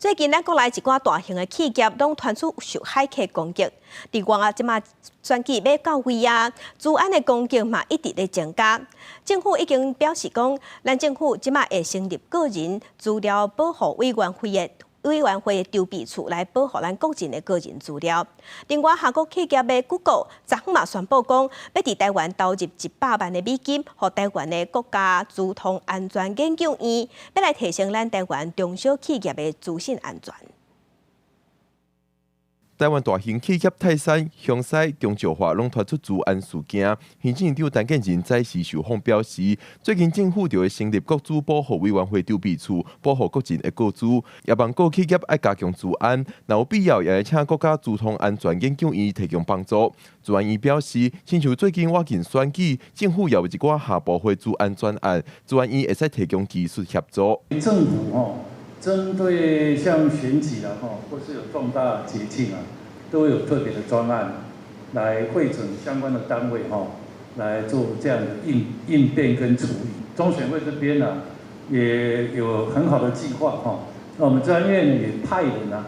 最近咱國內一寡大型的企業攏傳出受駭客攻擊，另外啊，這馬選舉欲到位啊，資安的攻擊嘛一直咧增加。政府已經表示講，咱政府這馬會成立個人資料保護委員會的籌備處來保護咱國人的個人資料。另外，跨國企業的 Google 昨昏嘛宣布講，欲佇台灣投入100萬的美金，予台灣的國家資通安全研究院，欲來提升咱台灣中小企業的資訊安全。台灣大型企業泰山、雄獅、中石化攏傳出資安事件。行政院長陳建仁早時受訪表示，最近政府就會成立個資保護委員會籌備處，保護國人的個資，也望各企業愛加強資安，若有必要也會請國家資通安全研究院提供幫助。資安院表示，親像最近倚近選舉，政府也有一寡下部會資安專案，資安院會使提供技術協助。政府吼，針對像選舉啊，或是有重大節慶啊，都有特別的專案來匯整相關的單位哈，來做這樣的應變跟處理。中選會這邊呢，也有很好的計劃哈。那我們資安院也派人啊，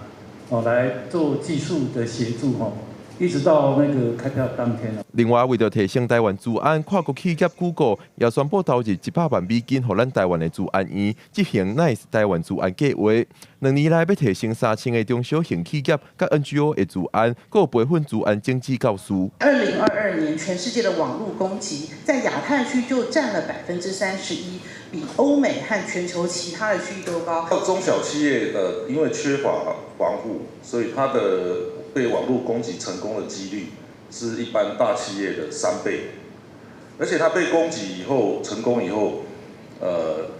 哦來做技術的協助哈，一直到那個開票當天。另外，為著提升台灣資安，跨國企業 Google 也宣布投入100萬美金，予咱台灣的資安院執行 NICE 台灣資安計畫。2年內欲提升3000個中小型企業佮 NGO 的資安，閣有培訓資安種子教師。2022年，全世界的網路攻擊在亞太區就佔了31%，比歐美和全球其他的區域都高。中小企業的因為缺乏防護，所以它的被網路攻擊成功的幾率是一般大企業的3倍，而且它被攻擊以後成功以後，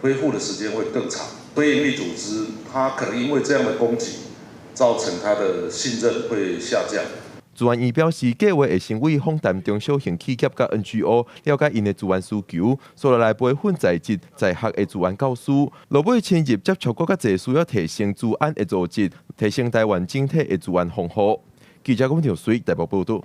恢復的時間會更長。非營利組織，它可能因為這樣的攻擊，造成它的信任會下降。資安院表示，計劃會先為訪談中小型企業佮 NGO，了解𪜶的資安需求，紲落來培訓在職在學的資安教師。落尾深入接觸閣較濟需要提升資安的組織，提升台灣整體的資安防護。記者龚條水台北報道。